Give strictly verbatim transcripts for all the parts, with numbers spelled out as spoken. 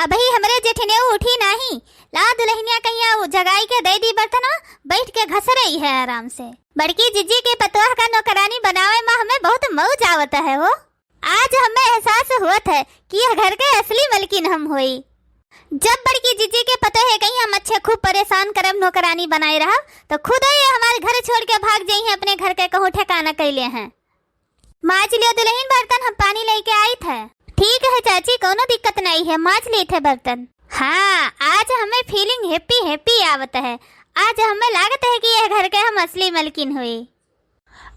अबही हमरे जेठिनेऊ उठी नाही। ला दुलहिनिया कहिया उ जगाई के दइ दी बर्तनवा, बैठ के घसरई है आराम से। बड़की जिज्जी के पतोह का नौकरानी बनावे मा हमें बहुत मौज आवत है हो। आज हमें एहसास होत है कि यह घर के असली मलकिन हम होई। जब बड़की जिज्जी के पतोह कहिया हम अच्छे खूब परेशान करब नौकरानी बनाए रहब, तो खुद ही ये हमारे घर छोड़ के भाग जाई हैं, अपने घर के कहूँ ठिकाना कैले हैं। माज लियो दुलहिन बर्तन, हम पानी लइके आइत है। ठीक है चाची, कउनो दिक्कत नाहीं है, माज लेइत है बर्तन। हाँ, आज हमें feeling happy happy आवत है। आज हमें लागत है कि यह घर के हम असली मलकिन होई।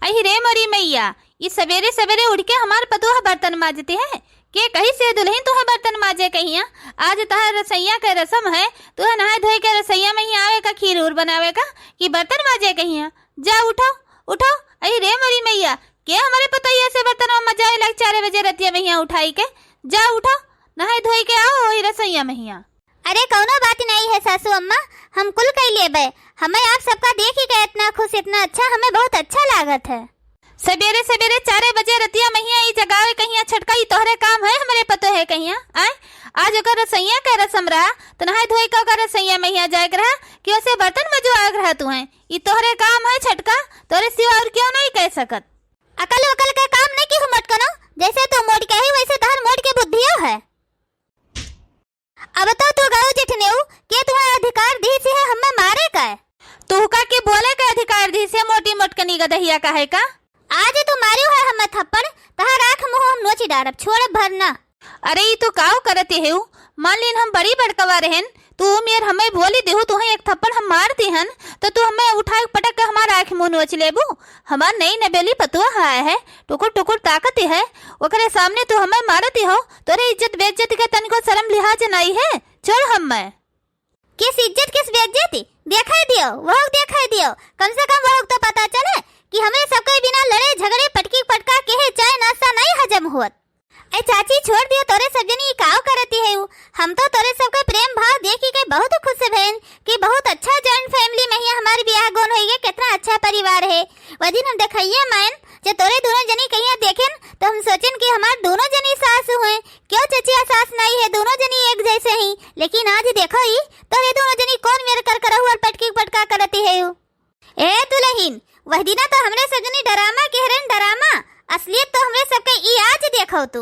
अहि रे मोरी मइया, ई सबेरे सबेरे उठ के हमार पतोह बर्तन माजती है। के कहिस दुलहिन तुहे बर्तन माजे कहिया? आज तहार रसोइया के रसम है, तुहे नहाए धोए के रसोइया महिया आवे का, खीर उर बनावे का, कि बर्तन माजे कहिया? जा उठो, उठो। अहि रे मोरी मइया, के हमरे पतोहिया से बर्तनवा मजाए लाग चारे बजे रतिया महिया उठाई के? जा उठो, नहाए धोई के आओ वही रसोइया महिया। अरे कउनो बात नाहीं है सासू अम्मा, हम कुल कइ लेबे। हमें आप सबका देखी के इतना खुश, इतना अच्छा, हमें बहुत अच्छा लागत है। सबेरे सबेरे चारे बजे रतिया महिया ई जगावे कहिया छोटका, ई तोहरे काम है हमरे पतोह कहिया? आय, आज ओकर रसोइया के रसम रहा, तो नहाए धोई के ओकर रसोइया महिया जाए के रहा कि ओसे बर्तन मजवाए के रहा तुहे? ई तोहरे काम है छोटका, तोहरे सिवा और केहू नहीं कइ सकत। अकल वकल के काम नहीं केहू मोटकनो, जैसे तू मोटके ही वैसे तहर मोटके बुद्धियो है। अब तो तू गऊ जेठनेऊ, के तुहे अधिकार दीस है हमें मारे का? तुहका के बोले के अधिकार दीस है मोटी मोटकनी गदहिया का है का? आज तू मारियो है हमें थप्पड़, तहार आँख मुँह हम नोची डारब, छोड़ब भर ना। अरे ई तू काव करत हेऊ? मान लीन हम बड़ी बड़कवा रहेन, तू मेर हमें बोली देहू, तुहे एक थप्पड़ हम मार दिहन, तो तू हमें उठाए पटक के हमार आँख मुँह नोच लेबू? हमार नई नबेली पतोह आए है, टुकुर टुकुर ताकत है, ओकरे सामने तू हमें मारत हो, तोरे इज्जत बेइज्जत के तनिको शर्म लिहाज नाहीं है, छोड़ हमें। किस इज्जत किस बेइज्जती? देखाई दियो, वहुक देखाई दियो, कम से कम वहुक तो पता चले कि हमरे सबके बिना लड़े झगड़े पटकी पटका के है चाय नाश्ता नाहीं हजम होत। ए चाची, छोड़ दियो, तोरे सब जनी ई काव करती है उ? हम तो तोरे सबके प्रेम भाव देखी के बहुत खुश भएन कि बहुत अच्छा joint family महिया हमार बियाह गोन होइगे, कितना अच्छा परिवार है। वह दिन हम देखइए मायन, जे तोरे दोनों जनी कहिया देखेन, तो हम सोचेन कि हमार दोनों जनी सास हुए, क्यों चचिया सास नाहीं है, दोनों जनी एक जैसे ही। लेकिन आज देखो ई, तोरे दोनों जनी कौन मेर कर करहु और पटकी पटका करती है उ? ए दुलहिन, वह दिना तो हमरे सब जनी डरामा कह रहेन, डरामा, असलियत तो हमरे सबके ई आज देखो तू।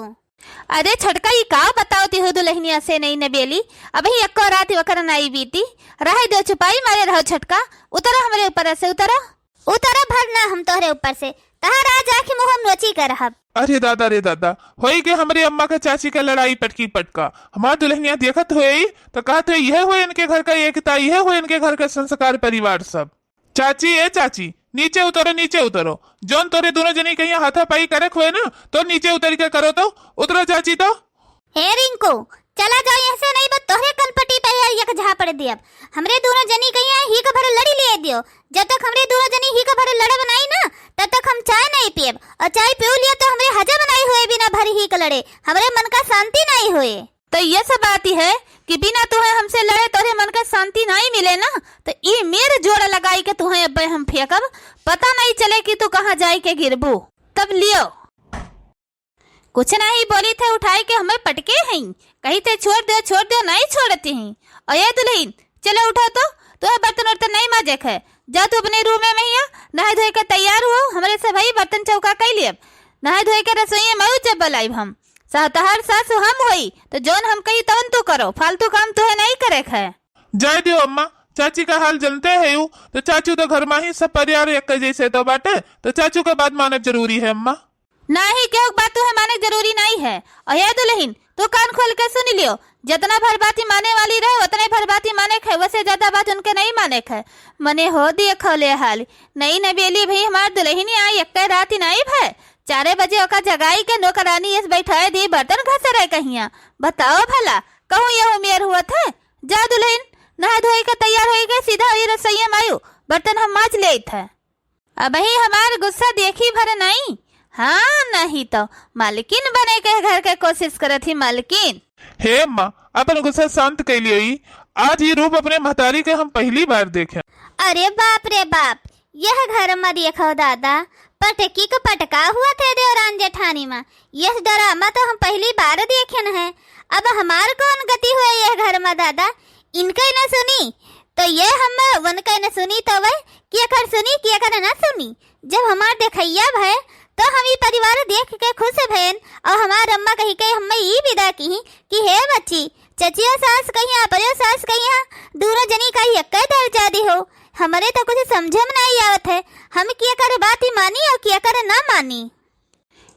अरे छोटका, ई काव बतावती हो दुलहिनिया से नई नबेली, अबही एक्को रात वकर नाई बीती, रहे दो चुपाई मारे रहो छोटका, उतरो हमरे ऊपर से उतरो। उतरो भर ना हम तोहरे ऊपर से, तहार आज आँख मुँह हम नोची के रहब। अरे दादा रे दादा, होई के हमरे अम्मा के चाची के लड़ाई पटकी पटका, हमार दुलहिनिया देखत होई तो कहत होई, यह होई इनके घर का एकता, यह होई इनके घर का संस्कार परिवार सब। चाची, ए चाची, नीचे उतरो, नीचे उतरो। जौन तोरे दोनों जनी कहिया हाथापाई करे हुए ना, तो नीचे उतर के करो तो। उतरो चाची तो। हे रिंकू, चला जाओ यहाँ से, नहीं बा तोहरे कनपटी पे यार एक झापड़ दियब। हमरे दोनों जनी कहिया हीक भर लड़ी लिए दियो। जब तक हमरे दोनों जनी हीक भर लड़ब नाहीं ना, तब तक हम चाय नाहीं पियब। और चाय पियो लिया तो हमरे हजम नाहीं होए बिना भर हीक लड़े। हमरे मन का शांति नाहीं होए। तो ये सब बात ही है कि बिना तुहे हमसे लड़े तोहरे मन का शांति नाहीं मिले ना, तो ई मेर जोड़ लगाई के तुहे अब्बे हम फेंकब, पता नाहीं चले कि तू कहाँ जाई के गिरबू। तब लियो। कुछ नाहीं बोली थे, उठाई के हमें पटके हईं, कही थे छोड़ दो, छोड़ दो, नाहीं छोड़ती हईं। और ये दुलहिन, चलो उठो तो, तुहे बर्तन उर्तन नाहीं माजे खे। जा तू अपने रूम में महिया, नहाए धोए के तैयार हुओ, हमरे सबही बर्तन चौका कई लियब। नहाए धोए के रसोई में जब बलाइब हम। सा-, तहार सासु हम होई, तो जौन हम कही तवन तू करो, फालतू काम तुहे नाहीं करे खे। जाए दियो अम्मा, चाची का हाल जनते है यू, तो चाचू तो घर में ही सब परिवार एक जैसे तो बाटे, तो चाचू का बात मानब जरूरी है अम्मा। नाहीं, केहू के बात तुहे माने के जरूरी नाहीं है। और हे दुलहिन, तू कान खोल के सुन लियो, जितना भर बाती माने वाली रहे, उतने भर बाती माने खे, वसे ज्यादा बात उनके नाहीं माने खे। मने हो दिए खोले हाल, नई नबेली भई हमार दुलहिन आई, एक्के राती नाहीं भय, चारे बजे ओका जगाई के नौकरानी एस बैठाए दी बर्तन घसरे कहिया। बताओ भला, कहूँ यह उमेर हुआ थे? जा दुलहिन, नहा धोई के तैयार होई के सीधा वही रसोइया में आयु, बर्तन हम माज लेइत है। अबही हमार गुस्सा देखी भर नाहीं। हाँ, नाहीं तो मालकिन बने के घर के कोशिश करत ही, मालकिन। हे अम्मा, अपन गुस्सा शांत कइ लियो ई। आज ई रूप अपने महतारी के हम पहली बार देखे। अरे बाप रे बाप, यह घर में देखो दादा, पटकी के पटका हुआ थे देवरान जेठानी में। यह ड्रामा तो हम पहली बार देखेन है। अब हमार कौन गति हुए मा दादा, इनके न सुनी, तो ये हम वनके न सुनी, तो वह केकर सुनी, केकर न सुनी। जब हमार देखैया भय, तो हम ई परिवार देख के खुश भयन, और हमार अम्मा कहि के हम्मे ई विदा किहीं कि हे बच्ची, चचियो सास कहिया, अपरियो सास कहिया, दूनो जनी का एक्के दर्जा दिहो। हमरे तो कुछ समझे में नाहीं आवत है, हम केकर बात ही मानी और केकर ना मानी।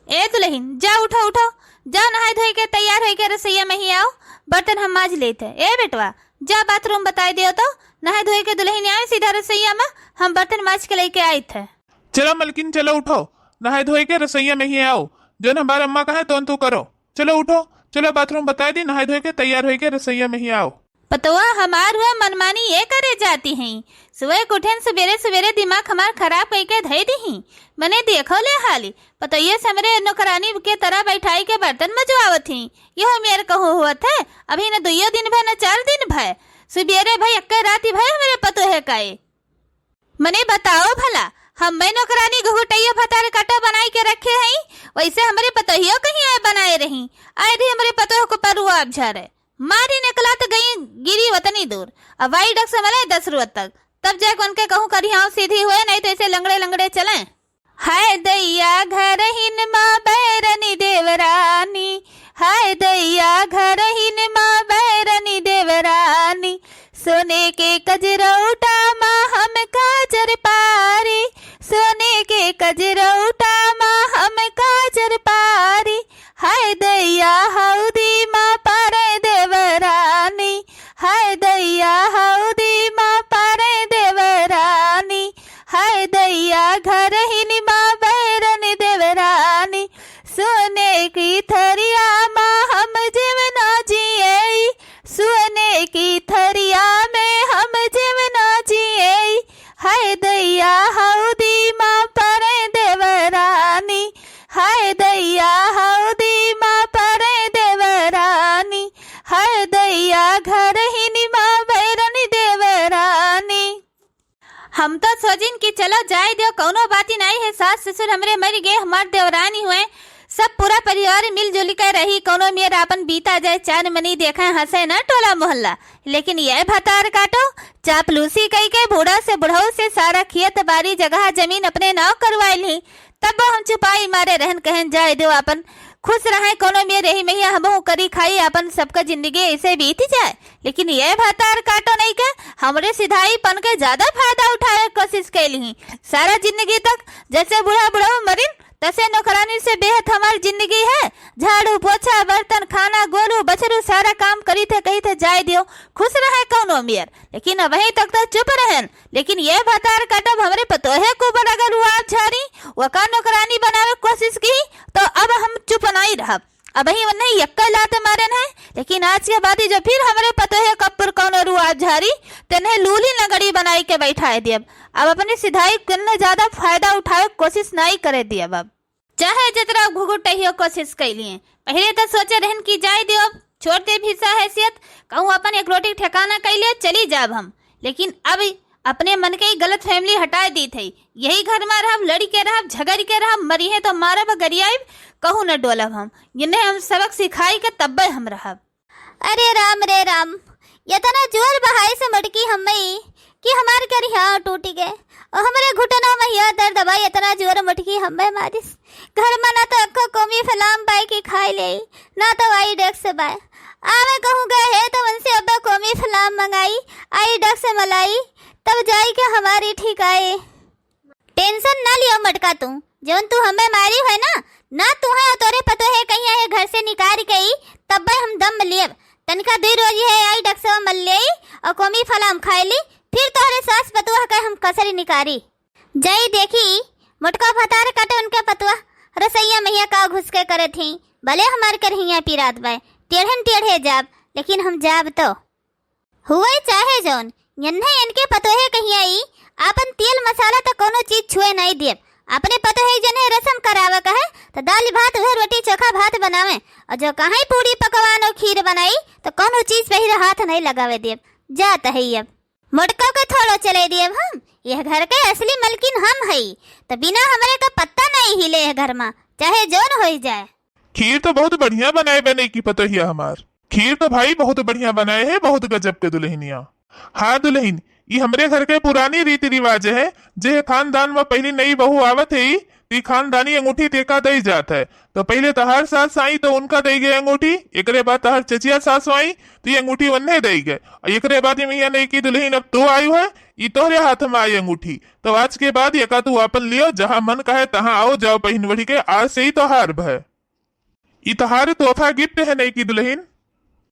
ए दुलहिन, जा उठो, उठो, जा नहाय धोय के तैयार होय के रसोइया में ही आओ, बर्तन हम माज लेत है। ए बेटवा, जा बाथरूम बताय देव तो, नहाय धोय के दुलहिन आए सीधा रसोइया में, हम बर्तन माज के लइके आइत है। चला मलकिन, चला उठो, नहाय धोय के रसोइया में ही आओ, जौन हमार अम्मा कहे तौन तू करो। चलो उठो, चलो बाथरूम बताय दी, नहाय धोय के तैयार होय के रसोइया में ही आओ। पतोहा हमार हुआ मनमानी ये करे जाती हैं। सुबह के उठेन सुबेरे सुबेरे दिमाग हमार खराब कइके धइ दिहीं। मने देखो ले हाली, पतोहिया से हमरे नौकरानी के तरह बैठाई के बर्तन मजवावत ही। यहो मेर कहूँ होत है, अभी न दुइयो दिन भय न चार दिन भय। सुबेरे भय एक्के राती भय हमरे पतोहे काए। मने बताओ भला, हम्मे नौकरानी घुघुटैया भतार काटो बनाई के रखे हई, वैसे हमरे पतोहियो कहीं आए बनाए रही। आए रही हमरे पतोह को पर रुआब झारे। मारी निकला त गई गिरी वतनी दूर। अब आई डग से मले दस रुआ तक। तब जाके उनके कहूँ करिहाओ सीधी हुए, नहीं तो ऐसे लंगड़े लंगड़े चलें। हाय दैया घरहिन मा बैरनी देवरानी, हाय दैया घरहिन मा बैरनी देवरानी, सोने के कजरौटा मा हम काजर पारी, सोने के कजरौटा मा हम काजर पारी। हाय दैया हौदी मा परे देवरानी, हाय दैया हौदी मा परे देवरानी, हाय दैया घरहिन मा बैरन देवरानी। सोने की थरिया मा हम जीवना जियई, सोने की थरिया में हम जीवना जियई। हाय दैया हौदी मा परे देवरानी, हाय दैया हौदी मा परे देवरानी, हाय दैया घरहिन मा बैरन देवरानी। हम तो सोचिन कि चलो जाए दियो, कौनो बाती नाई है, सास ससुर हमरे मरि गए, हमार देवरानी हुए, सब पूरा परिवार मिलजुल के रही, कौनो मेर आपन बीता जाए, चान मनी देखे, हंसे न टोला मोहल्ला। लेकिन ये भतार काटो, चापलूसी कई के बूढ़ा से बुढ़ऊ से सारा खेत बारी जगह जमीन अपने नाव करवाइल ही। तब हम चुपाई मारे रहन, कहन जाए दो आपन खुश रहे, कौनो मेर रही मैया हमहू करी खाई, आपन सबका जिंदगी ऐसे बीत जाए। लेकिन ये भतार काटो नहीं के हमरे सिधाईपन के ज्यादा फायदा उठावे के कोशिश कैली ही। सारा जिंदगी तक जैसे बूढ़ा बुढ़ऊ मरिन तसे नौकरानी से बेहद हमार जिंदगी है। झाड़ू पोछा बर्तन खाना गोरू बछरू सारा काम करी थे, कही थे जाए दियो, खुश रहे कौनो मेर। लेकिन अबहीं तक तो चुप रहन, लेकिन ये भतार काटब हमरे पतोहे को बराबर रुआब झारी, वका नौकरानी बनावे के कोशिश की, तो अब हम चुप नाई रहब। अबहीं उन्हें यक्का लात मारन है, लेकिन आज के बाद जो फिर हमरे पतोहे कप्पुर कौनो रुआब झारी, तेन्हे लूली नगड़ी बनाई के बैठाए देब। अब अपनी सिधाई कन्ने ज्यादा फायदा उठावे के कोशिश नाई करे देब। अब चाहे जितना घुघुटहियो कोशिश कैलिए, पहिले तो सोचे रहन कि जाए देब, छोड़ देब हिस्सा हैसियत, कहूँ अपन एक रोटी ठिकाना कैले चली जाब हम। लेकिन अब अपने मन के ही गलत फैमिली हटाए दी थई। यही घर में रहब, लड़ी के रहब, झगड़ के रहब, मरी है तो मारब, गरियाइब, कहूँ न डोलब हम। इन्हें हम सबक सिखाई के तब्बे हम रहब। अरे राम रे राम, इतना जोर बहाई से मटकी हम्मे कि हमार करिहाव टूटी गए और हमरे घुटनों में यह दर्द बा, इतना जोर मटकी हम्मे मारिस। घर में ना तो अक्खो कोमी फलाम बाय की खाई ले, ना तो आई डेक्स बाय। आवे कहूँ गए है तो उनसे अब कोमी फलाम मंगाई, आई डेक्स मलाई, तब जाई के हमारी ठीक आए। टेंशन ना लियो मटका तू, जौन तू हमें मारी है ना, ना तू है और तोरे पतो है कहीं है घर से निकाल के ही, तब्बे हम दम लियब। तनिका दुई रोज है आई डक्सवा मल लेई और कोमी फलाम खाए ली, फिर तोहरे सास पतोह के हम कसरी निकारी। जाई देखी, मोटका भतार काटे उनके पतोह, रसैया मैया का घुस के करे थी, भले हमार करहिया पिरात बाय, टेढ़न टेढ़े जाब, लेकिन हम जाब तो। हुए चाहे जौन, यन्हे इनके पतोहे कहिया ई, आपन तेल मसाला त कौनो चीज छुए नाई देब। अपने पतोहे जन्हे रसम करावे कहे, त दाल भात उहे रोटी चोखा भात बनावे, और जो कहीं पूड़ी पकवान और खीर बनाई, त कौनो चीज पहिरे हाथ नाई लगावे देब। जात है अब। मोटको के थोड़ो चले देब हम, यह घर के असली मलकिन हम हई, त बिना हमरे का पत्ता नाई हिले यह घर मा, चाहे जौन होई जाए। खीर तो बहुत बढ़िया बनाए बने की पतोहिया हमार। खीर तो भाई बहुत बढ़िया बनाए है, बहुत गजब के दुलहिनिया। हाँ दुलहिन, ई हमरे घर के पुरानी रीति रिवाज है, जे खानदान में पहली नई बहू आवत है, ई, तो ई खानदानी अंगूठी तेका दई जात है। तो पहले तहार सास आई तो उनका दई गए अंगूठी, एकरे बाद तहार चचिया सास आई तो ये अंगूठी उन्हें दई गए, और एकरे बाद ये मैया नई की दुलहिन अब तू आयु है, ई तोहरे हाथ में आई अंगूठी। तो आज के बाद एका तू आपन लियो, जहाँ मन कहे तहाँ आओ जाओ पहिन ओढ़ी के, आज से ही तोहार भय। ई तोहार तोहफा गिफ्ट है नई की दुलहिन।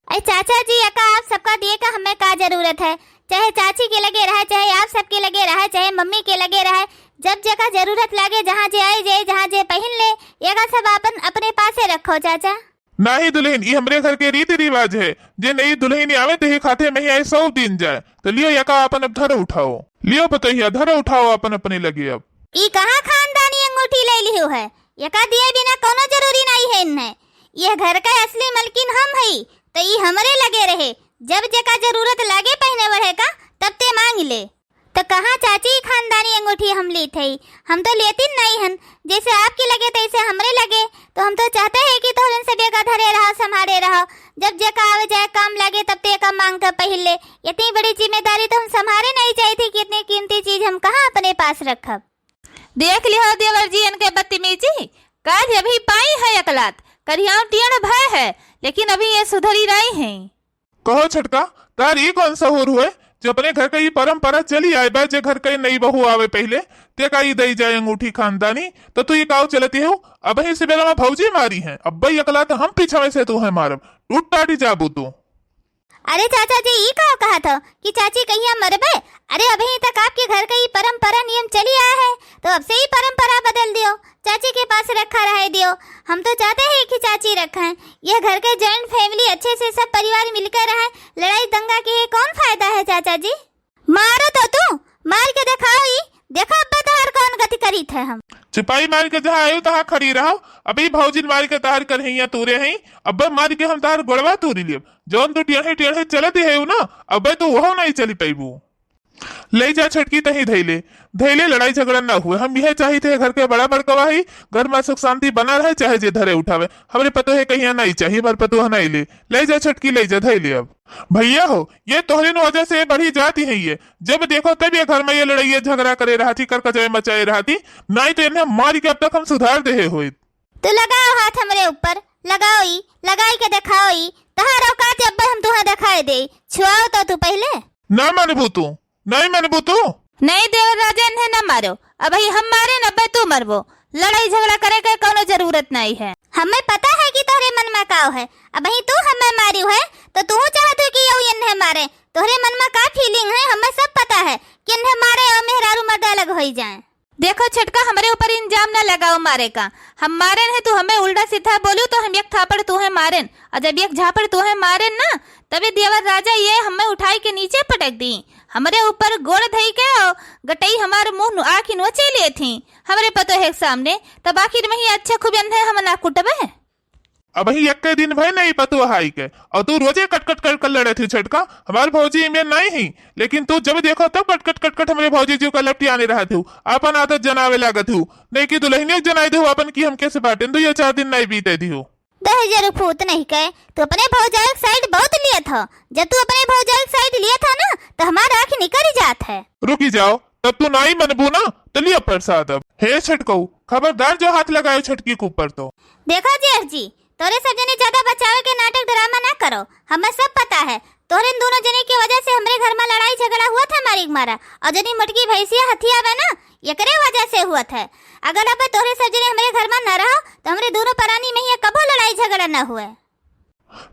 अरे चाचा जी, एका आप सबका दिए का हमें का जरूरत है? चाहे चाची के लगे रहे, चाहे आप सबके लगे रहे, चाहे मम्मी के लगे रहे, जब जेका जरूरत लागे, जहाँ जे आई जाए, जहाँ जे पहिन ले, एका सब आपन अपने पासे रखो चाचा। नाही दुलहिन, ई हमरे घर के रीति रिवाज है, जे नई दुलहिन आवे ते ही खाते में ही आए सौ दिन जाए। तो लियो एका आपन अब धर उठाओ, लियो पतोहिया धर उठाओ आपन अपने लगे अब। ई कहाँ खानदानी अंगूठी ले लियो है? एका दिए बिना कोनो जरूरी नहीं है इन्हें। यह घर का असली मलकिन हम हई, तो ई हमरे लगे रहे, जब जेका जरूरत लागे पहिने ओढ़े का, तब ते मांग ले। तो कहाँ चाची, ई खानदानी अंगूठी हम लीत हई? हम तो लेतिन नहीं हन। जैसे आपके लगे तैसे हमरे लगे। तो हम तो चाहते हैं कि तोहरन सब एका धरे रहो, संभारे रहो। जब जेका आवे जाए काम लागे तब ते एका मांग के पहिर ले। इतनी बड़ी जिम्मेदारी तो हम संभारे नहीं चाही थी कि इतनी कीमती चीज हम कहाँ अपने पास रखब। देख लिहो देवर जी इनके बदतमीजी, काज अभी पाई है अकलात, करियाव टेढ़ भय है, लेकिन अभी ये सुधरी नहीं है। कहो छोटका, तार ई कौन सहूर हुए, जो अपने घर के ई परंपरा चली आए बा, जे घर के नई बहू आवे पहले, ते का ई दई जाए अंगूठी खानदानी, तो तू ई काव चलती हो? अबही से बेला में भौजी मारी है, अब्बे अकलात हम पीछे से तू है मारब, टूट टाटी जाबू तू। अरे चाचा जी, ई का कहत हो कि चाची कहिया मरबे? अरे अबही तक आपके घर के ई परंपरा नियम चली आया है, तो अब से ई परंपरा बदल दियो, चाची के पास रखा रहे दियो। हम तो चाहते हैं कि चाची रखें, यह घर के joint family अच्छे से सब परिवार मिलकर रहे, लड़ाई दंगा के ये कौन फायदा है चाचा जी? मारो तो तू, मार के दिखाओ ई, देखो अब्बे तोहार कौन गति करीत है हम। चिपाई मार के जहाँ आयु तहाँ खड़ी रहो, अभी भौजिन मार के तोहार करहिया तूरे हैं, अब्बे मार के हम तोहार गोड़वा तूरी लेब। जौन तू टेढ़े टेढ़े चलत है ना, अब्बे तू वहो नहीं चली पैबू। ले जा छोटकी तही धैले, धैले लड़ाई झगड़ा ना हुए। हम यह चाहित है घर के बड़ा बड़कवा ही, घर में सुख शांति बना रहे, चाहे जे धरे उठावे। हमरे पतोहे कहिया नहीं चाहिए, हमार पतोह नहीं ले। ले जा छोटकी, ले जा, धैले अब। भैया हो, ये तोहरे न वजह से बढ़ी जाती है ये। जब देखो तब ये घर में ये लड़ाई झगड़ा करे रहती, करकजाए मचाए रहती, नहीं तो इन्हें मार के अब तक हम सुधार देहे होइत। तू लगाओ हाथ हमरे ऊपर, लगाओ ई, लगाई के दिखाओ ई, तहार औकात अब्बे हम तुहें दिखाए दे, छुआओ तो तू पहले। ना मानबू तू, नहीं मानबू तू। नहीं देवर राजा, इन्हें ना मारो, अबही हम मारे न अब्बे तू मरबो, लड़ाई झगड़ा करे के कौनो जरूरत नहीं है। हमें पता है कि तोहरे मन में काव है, अबही तू हमें मारियो है तो तू चाहत हो कि यऊ इन्हें मारे, तोहरे मन में का feeling है हमें सब पता है कि इन्हें मारे और मेहरारू मर्द अलग होई जाए। देखो छोटका, हमरे ऊपर इल्जाम ना लगाओ मारे का। हम मारेन है, तू हमें उल्टा सीधा बोलू तो हम एक थापड़ तूहे मारेन, और जब एक झापड़ तूहे मारेन ना, तबे देवर राजा ये हमें उठाई के नीचे पटक दी। हमरे ऊपर गोड़ धई के और गटई हमार मुंह नु-, आँखी नोचे ले थी हमरे पतोहे के सामने, तब आखिर में ही अच्छा खूब अन्हे हम ना कुटबे। अबही एक्के दिन भय नहीं पतोह आई के, और तू रोजे कट कट कर कर लड़े थी छोटका। हमार भौजी इमे नहीं ही, लेकिन तू जब देखो तब कट कट कट कट हमरे भौजी जी का लपटियाने रहत हूँ, आपन आदत जनावे लागत हूँ। नहीं कि दुल्हनिया के जनाई दे आपन कि हम कैसे बाटेन, दो या चार दिन नहीं बीते दी हो। दहेजर फूत नहीं के, तू अपने भौजाई के side बहुत लियत हो। जब तू अपने भौजाई के side लियत हो ना, तो हमार आँख निकल जात है। रुकी जाओ, तब तू नाई मनबू ना, तो लिया प्रसाद अब। हे छटकऊ, खबरदार जो हाथ लगायो छटकी के ऊपर तो। देखो जेठ जी, तोरे सब जने ज्यादा बचावे के नाटक ड्रामा ना करो, हमें सब पता है। तोहरे दोनों जने के वजह से हमरे घर में लड़ाई झगड़ा हुआ था मारी के मारा, और जनी मोटकी भैंसिया हथिया बा ना, एकरे वजह से हुआ था। अगर अब तोहरे सब जने हमरे घर में ना रहो, तो हमरे दोनों परानी में ये कबो लड़ाई झगड़ा ना हुए।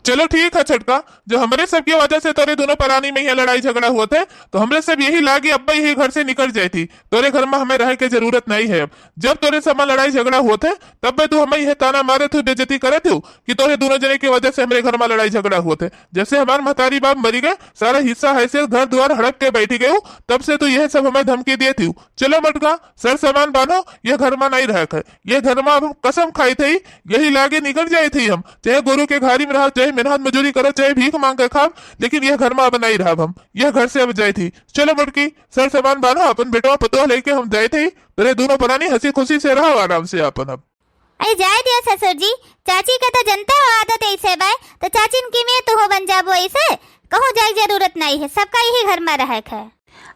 चलो ठीक है छटका, जो हमरे सब के वजह से तोरे दोनों परानी में यहाँ लड़ाई झगड़ा हुआ थे, तो हमरे सब यही लागी अब यही घर से निकल जाए थी। तोरे घर में हमें रहे के जरूरत नहीं है अब। जब तोरे सब में लड़ाई झगड़ा हुआ थे, तब में तू हमें यह ताना मारे थे, बेइज्जती करे थे कि तोरे दोनों जने की वजह से हमरे घर में लड़ाई झगड़ा हुआ थे। जैसे हमार महतारी बाप मरी गए, सारा हिस्सा हैसियत घर द्वार हड़प के बैठी गए हो, तब से तू यह सब हमें धमकी दिए थी। चलो मटका, सर सामान बांधो, यह घर में नहीं रह है। यह घर में अब हम कसम खाई थे, यही लागे निकल जाए थे हम। चाहे गोरू के घारी में रहो, चाहे मेहनत मजूरी करो, चाहे भीख मांग के खाओ, लेकिन यह घर में अब नहीं रहा हम। यह घर से अब जाए थी। चलो मटकी, सर सामान बांधो, अपन बेटवा पतोह लेके हम जाए थे। तेरे दोनों परानी हंसी खुशी से रहो आराम से अपन अब। अरे जाए दियो ससुर जी, चाची के तो जनते हो आदत ऐसे बाय, तो चाचिन की में तुहो बन जाबो ऐसे। कहूँ जाए जरूरत नहीं है, सबका यही घर मा रहे है।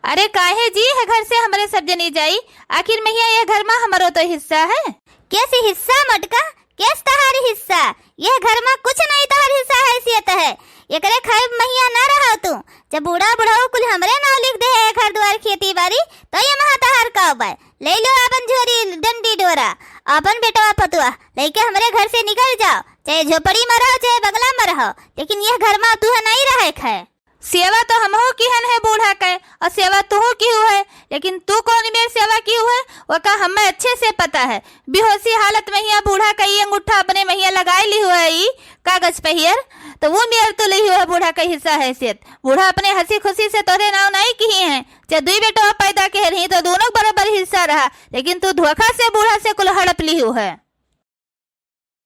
अरे काहे जी, यह घर से हमरे सब जनी जाई, आखिर महिया यह घर मा हमरो तो हिस्सा है। कैसी हिस्सा मोटका, केस तहार हिस्सा? यह घर मा कुछ नहीं तहार हिस्सा हैसियत है। एकरे खाइब महिया ना रहो तू। जब बूढ़ा बुढ़ऊ कुल हमरे नाव लिख दे है घर द्वार खेती बारी, तो ये महा तहार का बाय? ले लो आपन झोरी डंडी डोरा, आपन बेटवा पतुआ लेके हमरे घर से निकल जाओ, चाहे झोपड़ी मा रहो चाहे बगला मा रहो, लेकिन यह घर मा तुह नहीं रहे है। सेवा तो हमहू किहन है बूढ़ा के, और सेवा तुहू किहू है, लेकिन तू कौन मेर सेवा किहू है, ओका हमें अच्छे से पता है। बेहोशी हालत महिया बूढ़ा का ई अंगूठा अपने महिया लगाए लिहू है, ई कागज पहियर, तो वो मेर तो लिहू है बूढ़ा का हिस्सा हैसियत। बूढ़ा अपने हँसी खुशी से तोरे नाव नहीं किही है, चाहे दुई बेटवा पैदा के रही तो दोनों बराबर हिस्सा रहा, लेकिन तू धोखा से बूढ़ा से कुल हड़प लिहू है।